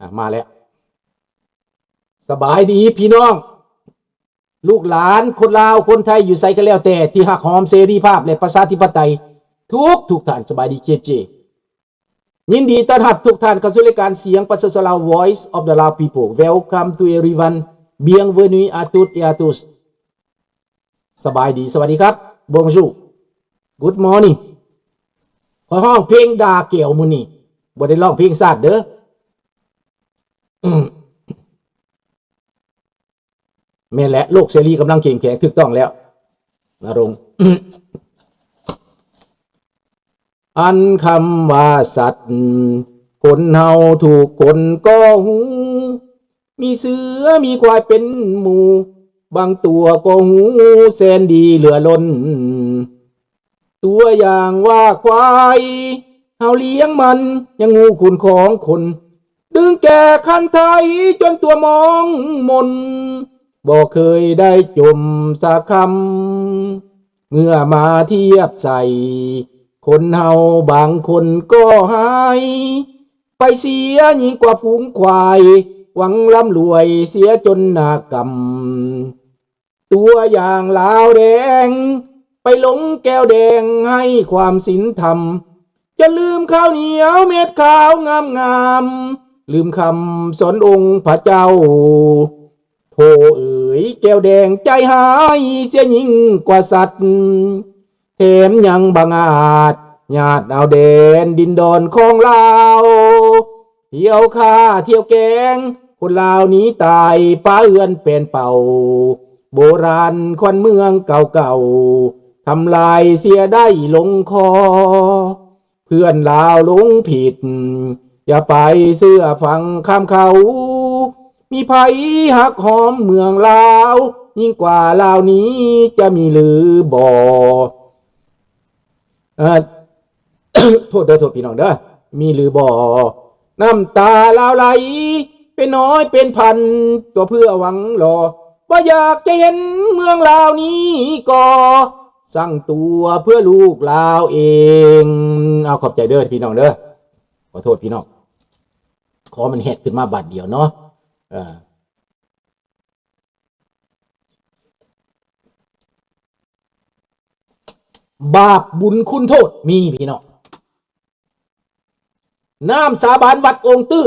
ອ່ະ ມາແລ້ວ. ສະບາຍດີພີ່ນ້ອງ ລູກຫຼານຄົນລາວ ຄົນໄທ ຢູ່ໃສກໍແລ້ວແຕ່ ທີ່ຮັກຫອມເສລີພາບ ແລະ ປະຊາທິປະໄຕ ທຸກໆທ່ານ. ສະບາຍດີເຈເຈ. ຍິນດີຕ້ອນຮັບທຸກທ່ານເຂົ້າສູ່ລາຍການສຽງປະຊາຊົນລາວ Voice of the Lao People. Welcome to everyone. Bienvenue à toutes et à tous. ສະບາຍດີ, ສະຫວັດດີຄັບ, Bonjour, Good morning. ຂ້ອຍຮ້ອງເພງດ່າແກວມື້ນີ້, ບໍ່ໄດ້ຮ້ອງເພງຊາດເດີ້. ແມ່ນແຫຼະ, ໂລກເສລີກຳລັງເຂັ້ມແຂງ, ຖືກຕ້ອງແລ້ວ ນະລົງ. ອັນຄຳວ່າສັດ ຄົນເຮົາທຸກຄົນກໍຮູ້, ມີເສືອມີຄວາຍເປັນໝູ່, ບາງຕົວກໍຮູ້ແສນດີເຫຼືອລົ້ນ. ຕົວຢ່າງວ່າຄວາຍ ເຮົາລ້ຽງມັນ ຍັງຮູ້ຄຸນຂອງຄົນ, ດຶງແກ່ຄັນໄທຈົນຕົວມອງມົນ, ບໍ່ເຄີຍໄດ້ຈົ່ມສັກຄຳ. ເມື່ອມາທຽບໃສ່ ຄົນເຮົາບາງຄົນກໍຮ້າຍ, ໄປເສຍຍິ່ງກວ່າຝູງຄວາຍ, ຫວັງລ່ຳລວຍເສຍຈົນໜ້າກຳ. ຕົວຢ່າງລາວແດງ ໄປຫຼົງແກ້ວແດງໃຫ້ຄວາມສິນທຳ, ຈົນລືມຂາວໜຽວເມັດຂາວງາມໆ, ລືມຄຳສອນອົງພະເຈົ້າ. ໂທເອີຍ ແກ້ວແດງໃຈຮ້າຍ ເສຍຍິ່ງກວ່າສັດ, ແຖມຍັງບັງອາດ ຍາດເອົາແດນດິນດອນຂອງລາວ. ທ່ຽວຂ້າທ່ຽວແກງ ຄົນລາວໜີຕາຍ ປະເຮືອນແປນເປົ່າ, ໂບລານຂວັນເມືອງເກົ່າໆ ທຳລາຍເສຍໄດ້ລົງຄໍ. ເພື່ອນລາວຫຼົງຜິດ ຢ່າໄປເຊື່ອຟັງຄຳເຂົາ, ມີໃຜຮັກຫອມເມືອງລາວ ຍິ່ງກວ່າລາວນີ້ຈະມີຫຼືບໍ່? ເອີ ໂທດເດີ ໂທດພີ່ນ້ອງເດີ ມີຫຼືບໍ່? ນ້ຳຕາລາວໄຫຼເປັນຮ້ອຍເປັນພັນ ກໍເພື່ອຫວັງລໍ ບໍ່ຢາກຈະເຫັນເມືອງລາວນີ້ກໍສ້າງຕົວເພື່ອລູກລາວເອງ. ເອົາ ຂອບໃຈເດີພີ່ນ້ອງເດີ ຂໍໂທດພີ່ນ້ອງ ຂໍມັນແຮດຂຶ້ນມາບາດດຽວເນາະ ເອີ. ບາບບຸນຄຸນໂທດມີພີ່ນ້ອງ ນ້ຳສາບານວັດອົງຕື້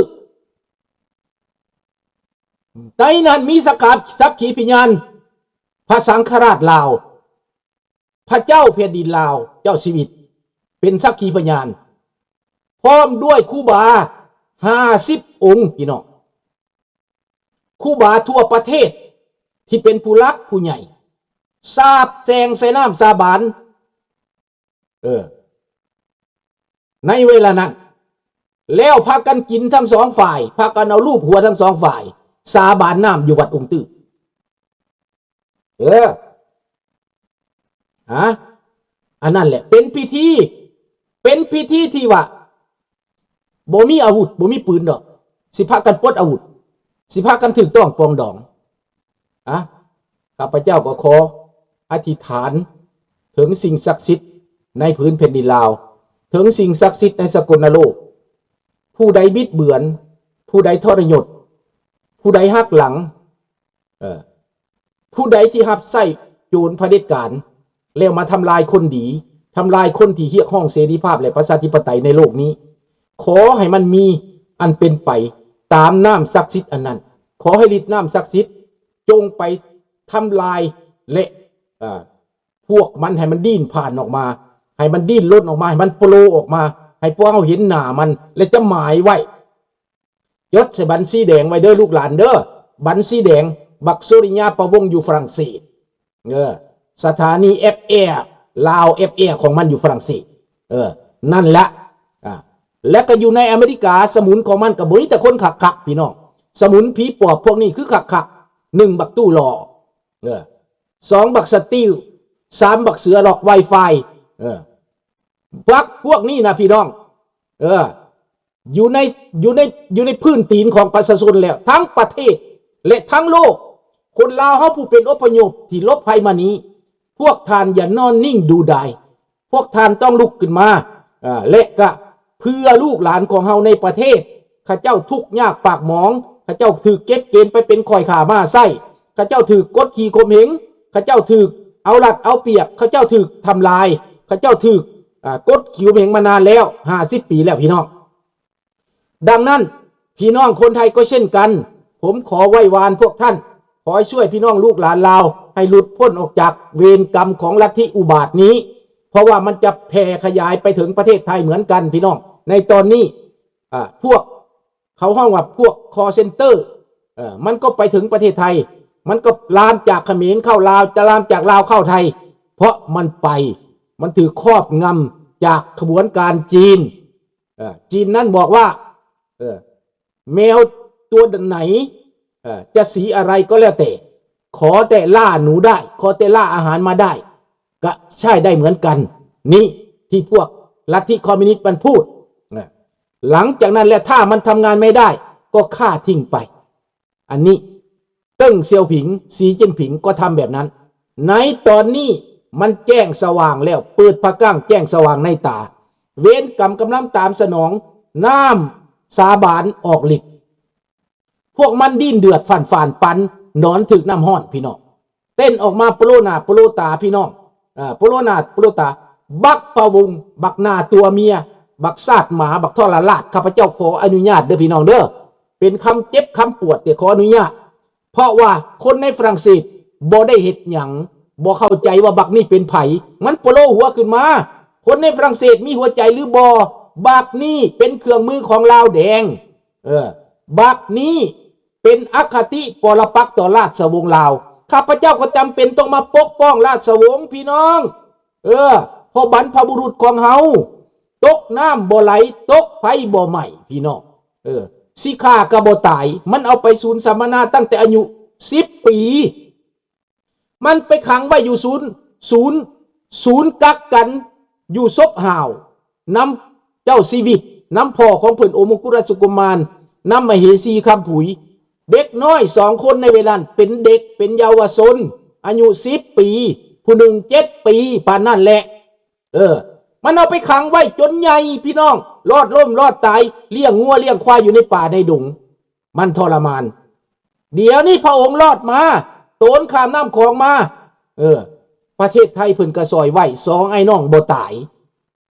ໃນນັ້ນມີສັກຂາ ສັກຂີພະຍານ ພະສັງຄະລາດລາວ ພະເຈົ້າແຜ່ນດິນລາວ ເຈົ້າຊີວິດ ເປັນສັກຂີພະຍານ ພ້ອມດ້ວຍຄູບາຫ້າສິບອົງ ພີ່ນ້ອງ ຄູບາທົ່ວປະເທດທີ່ເປັນຜູ້ຫຼັກຜູ້ໃຫຍ່ ສາບແຊ່ງໃສ່ນ້ຳສາບານ ເອີ ໃນເວລານັ້ນ ແລ້ວພາກັນກິນທັງສອງຝ່າຍ ພາກັນເອົາລູບຫົວທັງສອງຝ່າຍ ສາບານນ້ຳຢູ່ວັດອົງຕື້. ເອີ ຮະ ອັນນັ້ນແຫຼະ ເປັນພິທີ ເປັນພິທີທີ່ວ່າ ບໍ່ມີອາວຸດ ບໍ່ມີປືນດອກ ຊິພາກັນປົດອາວຸດ ຊິພາກັນຖືກຕ້ອງປອງດອງ. ອະ ຂ້າພະເຈົ້າກໍຂໍອະທິຖານເຖິງສິ່ງສັກສິດໃນຜືນແຜ່ນດິນລາວ ເຖິງສິ່ງສັກສິດໃນສາກົນນະໂລກ ຜູ້ໃດບິດເບືອນ ຜູ້ໃດທໍລະຍົດ ຜູ້ໃດຫັກຫຼັງ ເອີ ຜູ້ໃດທີ່ຮັບໃຊ້ໂຈນຜະເດັດການ ແລ້ວມາທຳລາຍຄົນດີ ທຳລາຍຄົນທີ່ຮຽກຮ້ອງເສລີພາບ ແລະ ປະຊາທິປະໄຕໃນໂລກນີ້ ຂໍໃຫ້ມັນມີອັນເປັນໄປຕາມນ້ຳສັກສິດອັນນັ້ນ. ຂໍໃຫ້ລິດນ້ຳສັກສິດຈົ່ງໄປທຳລາຍ ແລະ ເອີ ພວກມັນໃຫ້ມັນດີ້ນຜ່ານອອກມາ ໃຫ້ມັນດີ້ນລົນອອກມາ ໃຫ້ມັນໂປຣອອກມາ ໃຫ້ພວກເຮົາເຫັນໜ້າມັນ ແລະ ຈະໝາຍໄວ້. ຈົດໃສ່ບັນຊີແດງໄວ້ເດີລູກຫຼານເດີ ບັນຊີແດງ ບັກສຸລິຍາປະວົງຢູ່ຝຣັ່ງເສດ ເອີ ສະຖານີແອັບແອ ລາວແອັບແອຂອງມັນຢູ່ຝຣັ່ງເສດ ເອີ ນັ້ນລະ ອາ ແລະກໍຢູ່ໃນອາເມລິກາ ສະໝຸນຂອງມັນກໍບໍ່ມີແຕ່ຄົນຄັກໆ ພີ່ນ້ອງ ສະໝຸນຜີປອບພວກນີ້ຄືຄັກໆ ໜຶ່ງບັກຕູ້ຫຼໍ່ ເອີ ສອງບັກສະຕີວ ສາມບັກເສືອລັອກໄວຟາຍ ເອີ ບັກພວກນີ້ນະ ພີ່ນ້ອງ ເອີ ຢູ່ໃນ ຢູ່ໃນ ຢູ່ໃນພື້ນຕີນຂອງປະຊາຊົນແລ້ວ ທັງປະເທດ ແລະ ທັງໂລກ ຄົນລາວເຮົາຜູ້ເປັນອົບພະຍົບທີ່ຫຼົບໄພມານີ້ ພວກທ່ານຢ່ານອນນິ່ງດູດາຍ ພວກທ່ານຕ້ອງລຸກຂຶ້ນມາ ເອີ ແລະ ກະເພື່ອລູກຫຼານຂອງເຮົາໃນປະເທດ ເຂົາເຈົ້າທຸກຍາກປາກໝອງ, ເຂົາເຈົ້າຖືກເກັບເກນໄປເປັນຂ້ອຍຂ້າມ້າໃຊ້, ເຂົາເຈົ້າຖືກກົດຂີ່ຂົ່ມເຫງ, ເຂົາເຈົ້າຖືກເອົາລັດເອົາປຽບ, ເຂົາເຈົ້າຖືກທຳລາຍ, ເຂົາເຈົ້າຖືກ ອາ ກົດຂີ່ຂົ່ມເຫງມານານແລ້ວ ຫ້າສິບປີແລ້ວ ພີ່ນ້ອງ. ດັ່ງນັ້ນ ພີ່ນ້ອງຄົນໄທກໍເຊັ່ນກັນ, ຜົມຂໍໄຫວ້ວານພວກທ່ານ, ຂໍໃຫ້ຊ່ວຍພີ່ນ້ອງລູກຫຼານລາວໃຫ້ຫຼຸດພົ້ນອອກຈາກເວນກຳຂອງລັດທິອຸບາດນີ້, ເພາະວ່າມັນຈະແຜ່ຂະຫຍາຍໄປເຖິງປະເທດໄທເໝືອນກັນ ພີ່ນ້ອງ. ໃນຕອນນີ້ ອາ ພວກເຂົາຮ້ອງວ່າພວກ call center ເອີ ມັນກໍໄປເຖິງປະເທດໄທ, ມັນກໍລາມຈາກຂະເໝນເຂົ້າລາວ, ຈະລາມຈາກລາວເຂົ້າໄທ, ເພາະມັນໄປ, ມັນຖືກຄອບງຳຈາກຂະບວນການຈີນ. ເອີ ຈີນນັ້ນບອກວ່າ ເອີ ແມວຕົວໃດ ເອີ ຈະສີອະໄລກໍແລ້ວແຕ່, ຂໍແຕ່ລ່າໜູໄດ້, ຂໍແຕ່ລ່າອາຫານມາໄດ້ ກະໃຊ້ໄດ້ເໝືອນກັນ. ນີ້ທີ່ພວກລັດທິຄອມມິວນິດມັນພູດ. ນະ ຫຼັງຈາກນັ້ນແລ້ວ ຖ້າມັນທຳງານໄມ່ໄດ້ ກໍຂ້າຖິ້ມໄປ. ອັນນີ້ ເຕີງ ຊຽວຜິງ, ສີ ຈິ້ນຜິງ ກໍທຳແບບນັ້ນ. ໃນຕອນນີ້ມັນແຈ້ງສະຫວ່າງແລ້ວ, ເປີດພະກັ້ງແຈ້ງສະຫວ່າງໃນຕາ. ເວນກຳກຳລັງຕາມສະໜອງ, ນ້ຳສາບານອອກລິດ. ພວກມັນດີ້ນເດືອດຝານໆ ປານໜອນຖືກນ້ຳຮ້ອນ ພີ່ນ້ອງ. ເຕັ້ນອອກມາໂປໂລໜ້າໂປໂລຕາ ພີ່ນ້ອງ, ອາ ໂປໂລໜ້າໂປໂລຕາ. ບັກພະວົງ, ບັກໜ້າຕົວເມຍ, ບັກຊາດໝາ, ບັກທໍລະລາດ, ຂ້າພະເຈົ້າຂໍອະນຸຍາດເດີ ພີ່ນ້ອງເດີ, ເປັນຄຳເຈັບຄຳປວດ ແຕ່ຂໍອະນຸຍາດ. ເພາະວ່າຄົນໃນຝຣັ່ງເສດບໍ່ໄດ້ເຮັດຫຍັງ, ບໍ່ເຂົ້າໃຈວ່າບັກນີ້ເປັນໃຜ, ມັນໂປໂລຫົວຂຶ້ນມາ. ຄົນໃນຝຣັ່ງເສດມີຫົວໃຈຫຼືບໍ່? ບັກນີ້ເປັນເຄື່ອງມືຂອງລາວແດງ. ເອີ ບັກນີ້ເປັນອະຄະຕິປໍລະປັກຕໍ່ລາຊະວົງລາວ. ຂ້າພະເຈົ້າກໍຈຳເປັນຕ້ອງມາປົກປ້ອງລາຊະວົງ ພີ່ນ້ອງ. ເອີ ເພາະບັນພະບຸລຸດຂອງເຮົາ ຕົກນ້ຳບໍ່ໄຫຼ, ຕົກໄຟບໍ່ໄໝ້ ພີ່ນ້ອງ. ເອີ ຊິຂ້າກໍບໍ່ຕາຍ. ມັນເອົາໄປສູນສຳມະນາຕັ້ງແຕ່ອາຍຸສິບປີ. ມັນໄປຂັງໄວ້ຢູ່ສູນ, ສູນ, ສູນກັກກັນຢູ່ສົບຫ້າວ ນຳເຈົ້າຊີວິດ, ນຳພໍ່ຂອງເພິ່ນ ອົງມົງຄຸດຣາຊະກຸມານ, ນຳມະເຫສີຄຳຜຸຍ. ເດັກນ້ອຍສອງຄົນໃນເວລານັ້ນເປັນເດັກ, ເປັນເຍົາວະຊົນ, ອາຍຸສິບປີ, ຜູ້ໜຶ່ງເຈັດປີ, ປານນັ້ນແຫຼະ. ເອີ ມັນເອົາໄປຂັງໄວ້ຈົນໃຫຍ່ ພີ່ນ້ອງ, ລອດລົ້ມລອດຕາຍ, ລ້ຽງງົວລ້ຽງຄວາຍຢູ່ໃນປ່າໃນດົງ. ມັນທໍລະມານ. ດຽວນີ້ພະອົງລອດມາ, ໂຕນຂ້າມນ້ຳຂອງມາ. ເອີ ປະເທດໄທເພິ່ນກໍຊ່ອຍໄວ້, ສອງອ້າຍນ້ອງບໍ່ຕາຍ,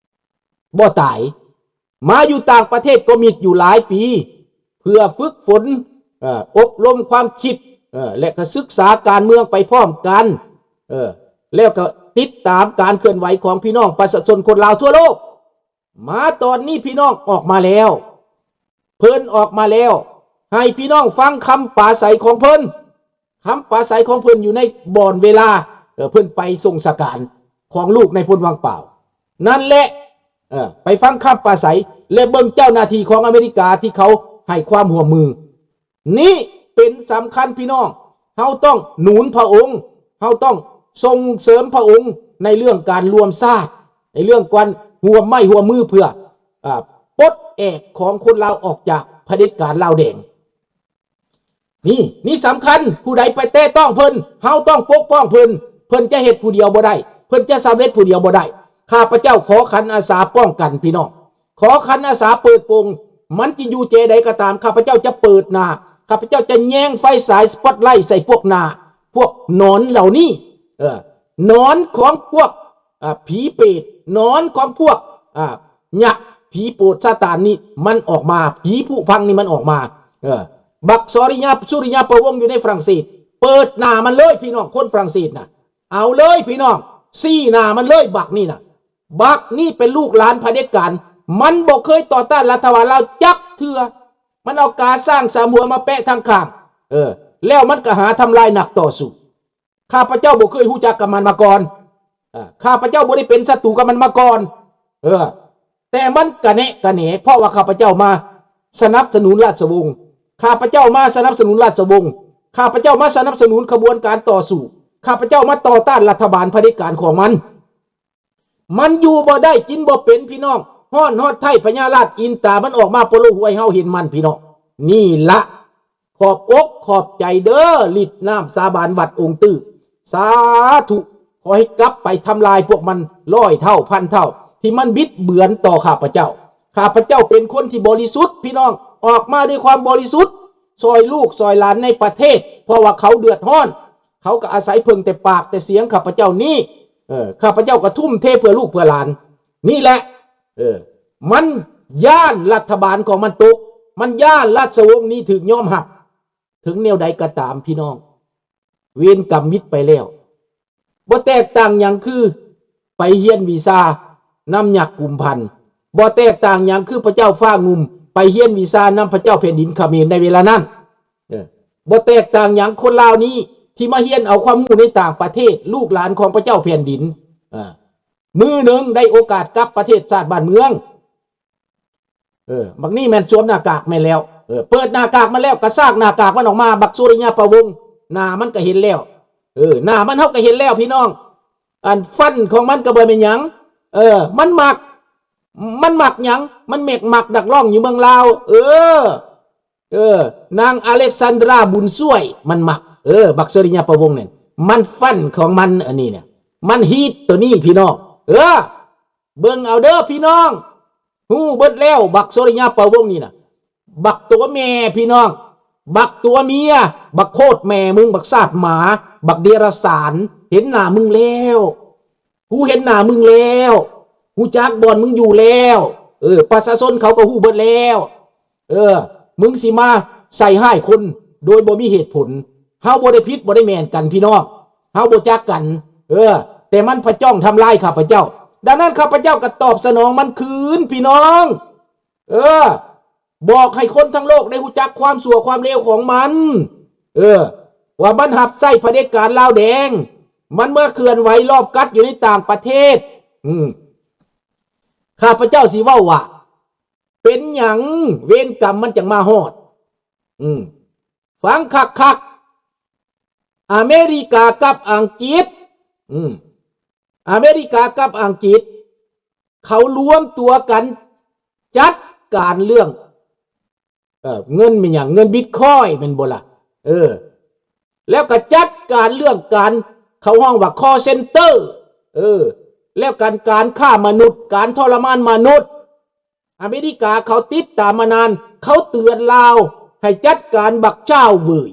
ບໍ່ຕາຍ. ມາຢູ່ຕ່າງປະເທດກໍມິດຢູ່ຫຼາຍປີ ເພື່ອຝຶກຝົນ, ເອີ ອົບຮົມຄວາມຄິດ, ເອີ ແລະ ກໍສຶກສາການເມືອງໄປພ້ອມກັນ, ເອີ ແລ້ວກໍຕິດຕາມການເຄື່ອນໄຫວຂອງພີ່ນ້ອງປະຊາຊົນຄົນລາວທົ່ວໂລກ. ມາຕອນນີ້ພີ່ນ້ອງອອກມາແລ້ວ, ເພິ່ນອອກມາແລ້ວ, ໃຫ້ພີ່ນ້ອງຟັງຄຳປາໄສຂອງເພິ່ນ. ຄຳປາໄສຂອງເພິ່ນຢູ່ໃນບ່ອນເວລາ, ເອີ ເພິ່ນໄປສົ່ງສະການຂອງລູກນາຍພົນວັງປາວນັ້ນແຫຼະ. ເອີ ໄປຟັງຄຳປາໄສ ແລະ ເບິ່ງເຈົ້າໜ້າທີ່ຂອງອາເມລິກາທີ່ເຂົາໃຫ້ຄວາມຮ່ວມມື. ນີ້ເປັນສຳຄັນພີ່ນ້ອງ, ເຮົາຕ້ອງໜູນພະອົງ, ເຮົາຕ້ອງສົ່ງເສີມພະອົງໃນເລື່ອງການລວມຊາດ, ໃນເລື່ອງການຮ່ວມໄມ້ຮ່ວມມືເພື່ອ, ອາ, ປົດແອກຂອງຄົນລາວອອກຈາກຜະເດັດການລາວແດງ. ນີ້, ນີ້ສຳຄັນ, ຜູ້ໃດໄປແຕະຕ້ອງເພິ່ນ, ເຮົາຕ້ອງປົກປ້ອງເພິ່ນ, ເພິ່ນຈະເຮັດຜູ້ດຽວບໍ່ໄດ້, ເພິ່ນຈະສຳເລັດຜູ້ດຽວບໍ່ໄດ້. ຂ້າພະເຈົ້າຂໍຂັນອາສາປ້ອງກັນພີ່ນ້ອງ. ຂໍຂັນອາສາເປີດໂປງ, ມັນຈະຢູ່ເຈໃດກໍຕາມ, ຂ້າພະເຈົ້າຈະເປີດໜ້າ, ຂ້າພະເຈົ້າຈະແຍງໄຟສາຍສະປອດໄລໃສ່ພວກໜ້າ, ພວກໜອນເຫຼົ່ານີ້, ເອີ, ໜອນຂອງພວກ, ອາ, ຜີເປດ, ໜອນຂອງພວກ, ອາ, ຍັກ, ຜີໂປດຊາຕານນີ້, ມັນອອກມາ, ຜີຜຸພັງນີ້ມັນອອກມາ, ເອີ, ບັກສອລິຍາ, ສຸລິຍາປະວົງຢູ່ໃນຝຣັ່ງເສດ, ເປີດໜ້າມັນເລີຍ, ພີ່ນ້ອງຄົນຝຣັ່ງເສດນະ, ເອົາເລີຍ, ພີ່ນ້ອງ, ຊີ້ໜ້າມັນເລີຍ, ບັກນີ້ນະ. ບັກນີ້ເປັນລູກຫຼານຜະເດັດການ, ມັນບໍ່ເຄີຍຕໍ່ຕ້ານລັດຖະບານລາວຈັກເທື່ອ. ມັນເອົາກາຊ້າງສາມຫົວມາແປະທາງຂ້າງ, ເອີ, ແລ້ວມັນກໍຫາທຳລາຍນັກຕໍ່ສູ້. ຂ້າພະເຈົ້າບໍ່ເຄີຍຮູ້ຈັກກັບມັນມາກ່ອນ. ເອີ, ຂ້າພະເຈົ້າບໍ່ໄດ້ເປັນສັດຕູກັບມັນມາກ່ອນ. ເອີ, ແຕ່ມັນກະແນະກະແໜ, ເພາະວ່າຂ້າພະເຈົ້າມາສະໜັບສະໜູນລາຊະວົງ. ຂ້າພະເຈົ້າມາສະໜັບສະໜູນລາຊະວົງ. ຂ້າພະເຈົ້າມາສະໜັບສະໜູນຂະບວນການຕໍ່ສູ້. ຂ້າພະເຈົ້າມາຕໍ່ຕ້ານລັດຖະບານຜະເດັດການຂອງມັນ. ມັນຢູ່ບໍ່ໄດ້ກິນບໍ່ເປັນພີ່ນ້ອງ, ຮ້ອນຮອດໄທພະຍາລາດອິນຕາ ມັນອອກມາໂປໂລຫົວໃຫ້ເຮົາເຫັນມັນພີ່ນ້ອງ. ນີ້ລະ ຂອບອົກຂອບໃຈເດີ ລິດນ້ຳສາບານວັດອົງຕື້. ສາທຸ ຂໍໃຫ້ກັບໄປທຳລາຍພວກມັນຮ້ອຍເທົ່າພັນເທົ່າ ທີ່ມັນບິດເບືອນຕໍ່ຂ້າພະເຈົ້າ. ຂ້າພະເຈົ້າເປັນຄົນທີ່ບໍລິສຸດພີ່ນ້ອງ, ອອກມາດ້ວຍຄວາມບໍລິສຸດ ຊ່ອຍລູກຊ່ອຍຫຼານໃນປະເທດ ເພາະວ່າເຂົາເດືອດຮ້ອນ ເຂົາກໍອາໄສເພິ່ງແຕ່ປາກແຕ່ສຽງຂ້າພະເຈົ້ານີ້ ເອີ ຂ້າພະເຈົ້າກໍທຸ່ມເທເພື່ອລູກເພື່ອຫຼານ ນີ້ແຫຼະ ເອີ ມັນຢ້ານລັດຖະບານຂອງມັນຕົກ ມັນຢ້ານລາຊະວົງນີ້ຖືກຍອມຮັບ. ເຖິງແນວໃດກໍຕາມພີ່ນ້ອງ ເວນກຳມິດໄປແລ້ວ ບໍ່ແຕກຕ່າງຫຍັງຄືໄປຮຽນວິຊານຳຍັກກຸມພັນ ບໍ່ແຕກຕ່າງຫຍັງຄືພະເຈົ້າຟ້າງຸ່ມໄປຮຽນວິຊານຳພະເຈົ້າແຜ່ນດິນຂະເໝນໃນເວລານັ້ນ ເອີ ບໍ່ແຕກຕ່າງຫຍັງຄົນລາວນີ້ທີ່ມາຮຽນເອົາຄວາມຮູ້ໃນຕ່າງປະເທດ ລູກຫຼານຂອງພະເຈົ້າແຜ່ນດິນ ເອີ ມື້ໜຶ່ງໄດ້ໂອກາດກັບປະເທດຊາດບ້ານເມືອງ ເອີ ບັກນີ້ແມ່ນສວມໜ້າກາກແມ່ນແລ້ວ ເອີ ເປີດໜ້າກາກມັນແລ້ວ ກະຊາກໜ້າກາກມັນອອກມາ ບັກສຸລິຍາປະວົງ ໜ້າມັນກະເຫັນແລ້ວ ເອີ ໜ້າມັນເຮົາກະເຫັນແລ້ວພີ່ນ້ອງ ອັນຟັນຂອງມັນກະບໍ່ແມ່ນຫຍັງ ເອີ ມັນມັກ ມັນມັກຫຍັງ ມັນແມ່ນມັກນັກຮ້ອງຢູ່ເມືອງລາວ ເອີ ເອີ ນາງອາເລັກຊານດຣາ ບຸນຊ່ວຍ ມັນມັກ ເອີ ບັກສຸລິຍາປະວົງນັ້ນ ມັນຟັນຂອງມັນອັນນີ້ນະ ມັນຮີດໂຕນີ້ພີ່ນ້ອງ ເອີ ເບິ່ງເອົາເດີພີ່ນ້ອງ ຮູ້ເບິດແລ້ວ ບັກສຸລິຍາປະວົງນີ້ນະ ບັກຕົວແມ່ພີ່ນ້ອງ ບັກຕົວເມຍ ບັກໂຄດແມ່ມຶງ ບັກຊາດໝາ ບັກເດຍລະສານ ເຫັນໜ້າມຶງແລ້ວ ກູເຫັນໜ້າມຶງແລ້ວ ຮູ້ຈັກບ່ອນມຶງຢູ່ແລ້ວ ເອີ ປະຊາຊົນເຂົາກໍຮູ້ເບິດແລ້ວ ເອີ ມຶງຊິມາໃສ່ຮ້າຍຄົນໂດຍບໍ່ມີເຫດຜົນ ເຮົາບໍ່ໄດ້ຜິດບໍ່ໄດ້ແມ່ນກັນພີ່ນ້ອງ ເຮົາບໍ່ຈັກກັນ ເອີ ແຕ່ມັນພະຈ້ອງທຳລາຍຂ້າພະເຈົ້າ ດັ່ງນັ້ນຂ້າພະເຈົ້າກໍຕອບສະໜອງມັນຄືນພີ່ນ້ອງ ເອີ ບອກໃຫ້ຄົນທັງໂລກໄດ້ຮູ້ຈັກຄວາມຊົ່ວຄວາມເລວຂອງມັນ ເອີ ວ່າມັນຮັບໃຊ້ຜະເດັດການລາວແດງ ມັນມາເຄື່ອນໄຫວລອບກັດຢູ່ໃນຕ່າງປະເທດ ອືມ ຂ້າພະເຈົ້າຊິເວົ້າວ່າ ເປັນຫຍັງເວນກຳມັນຈັ່ງມາຮອດ ອືມ ຟັງຄັກໆ ອາເມລິກາກັບອັງກິດ ອືມ ອາເມລິກາກັບອັງກິດ ເຂົາລວມຕົວກັນຈັດການເລື່ອງ ເອີ ເງິນແມ່ນຫຍັງ ເງິນບິດຄອຍແມ່ນບໍ່ລະ ເອີ ແລ້ວກໍຈັດການເລື່ອງການ ເຂົາຮ້ອງວ່າ call center ເອີ ແລ້ວການ ການຄ້າມະນຸດ ການທໍລະມານມະນຸດ ອາເມລິກາເຂົາຕິດຕາມມານານ ເຂົາເຕືອນລາວໃຫ້ຈັດການບັກຈ້າວເຫວີຍ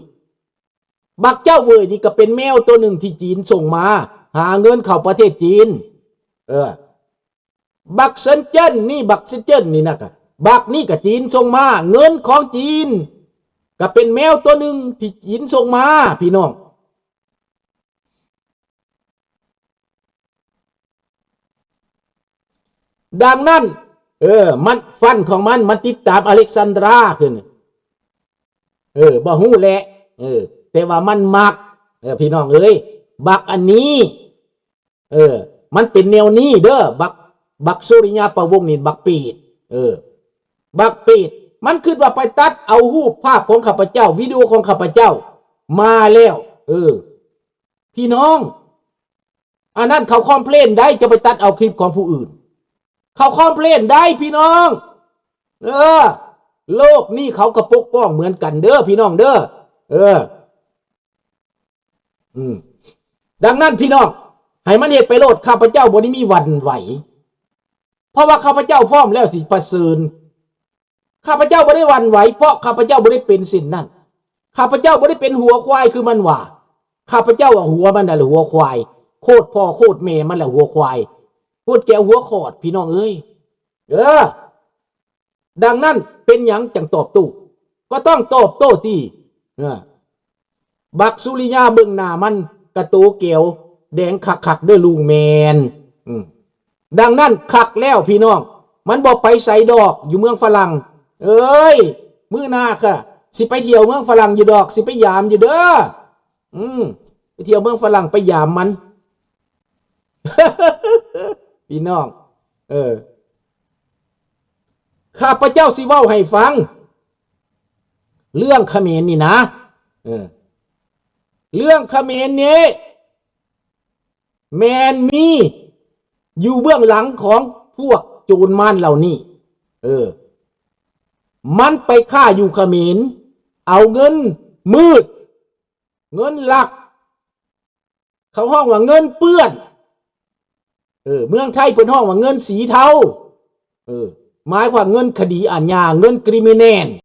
ບັກຈ້າວເຫວີຍນີ້ກໍເປັນແມວໂຕໜຶ່ງທີ່ຈີນສົ່ງມາ ຫາເງິນເຂົ້າປະເທດຈີນ ເອີ ບັກເຊິນເຈິນນີ້ ບັກເຊິນເຈິນນີ້ນະ ກະ ບັກນີ້ກະຈີນສົ່ງມາ ເງິນຂອງຈີນ ກະເປັນແມວໂຕໜຶ່ງທີ່ຈີນສົ່ງມາ ພີ່ນ້ອງ. ດັ່ງນັ້ນ ເອີ ມັນ ຟັນຂອງມັນ ມັນຕິດຕາມອາເລັກຊານດຣາຂຶ້ນ ເອີ ບໍ່ຮູ້ແຫຼະ ເອີ ແຕ່ວ່າມັນມັກ ເອີ ພີ່ນ້ອງເອີຍ ບັກອັນນີ້ ເອີ ມັນເປັນແນວນີ້ເດີ ບັກ ບັກສຸລິຍາປະວົງນີ້ ບັກເປດ ເອີ ບັກເປດ ມັນຄິດວ່າໄປຕັດເອົາຮູບພາບຂອງຂ້າພະເຈົ້າ ວິດີໂອຂອງຂ້າພະເຈົ້າມາແລ້ວ ເອີ ພີ່ນ້ອງ ອັນນັ້ນເຂົາຄອມເພລນໄດ້ ຈະໄປຕັດເອົາຄລິບຂອງຜູ້ອື່ນ ເຂົາຄອມເພລນໄດ້ພີ່ນ້ອງ ເອີ ໂລກນີ້ເຂົາກໍປົກປ້ອງເໝືອນກັນເດີ ພີ່ນ້ອງເດີ ເອີ ອືມ ດັ່ງນັ້ນພີ່ນ້ອງ ໃຫ້ມັນເຮັດໄປໂລດ ຂ້າພະເຈົ້າບໍ່ໄດ້ມີຫວັ່ນໄຫວ ເພາະວ່າຂ້າພະເຈົ້າພ້ອມແລ້ວຊິປະເຊີນ ຂ້າພະເຈົ້າບໍ່ໄດ້ຫວັ່ນໄຫວ ເພາະຂ້າພະເຈົ້າບໍ່ໄດ້ເປັນເຊັ່ນນັ້ນ ຂ້າພະເຈົ້າບໍ່ໄດ້ເປັນຫົວຄວາຍຄືມັນວ່າ ຂ້າພະເຈົ້າວ່າຫົວມັນນັ້ນແຫຼະຫົວຄວາຍ ໂຄດພໍ່ໂຄດແມ່ມັນແຫຼະຫົວຄວາຍ ໂຄດແກວຫົວຂອດ ພີ່ນ້ອງເອີຍ ເອີ ດັ່ງນັ້ນເປັນຫຍັງຈັ່ງຕອບໂຕ້? ກໍຕ້ອງຕອບໂຕ້ຕິ ເອີ ບັກສຸລິຍາເບິ່ງໜ້າມັນກະໂຕແກວແດງຄັກໆເດີລຸງ ແມ່ນ ອືມ ດັ່ງນັ້ນຄັກແລ້ວພີ່ນ້ອງ ມັນບໍ່ໄປໃສດອກ ຢູ່ເມືອງຝຣັ່ງ ເອີຍ ມື້ໜ້າກະຊິໄປທ່ຽວເມືອງຝຣັ່ງຢູ່ດອກ ຊິໄປຢາມຢູ່ເດີ ອືມ ໄປທ່ຽວເມືອງຝຣັ່ງ ໄປຢາມມັນ ພີ່ນ້ອງ ເອີ ຂ້າພະເຈົ້າຊິເວົ້າໃຫ້ຟັງ ເລື່ອງຂະເໝນນີ້ນະ ເອີ ເລື່ອງຂະເໝນນີ້ ແມ່ນມີຢູ່ເບື້ອງຫຼັງຂອງພວກໂຈນມານເຫຼົ່ານີ້ ເອີ ມັນໄປຄ້າຢູ່ຂະເໝນ ເອົາເງິນມືດ ເງິນລັກ ເຂົາຮ້ອງວ່າເງິນເປື້ອນ ເອີ ເມືອງໄທເພິ່ນຮ້ອງວ່າເງິນສີເທົາ ເອີ ໝາຍຄວາມເງິນຄະດີອາຍາ ເງິນຄຣິມິແນນ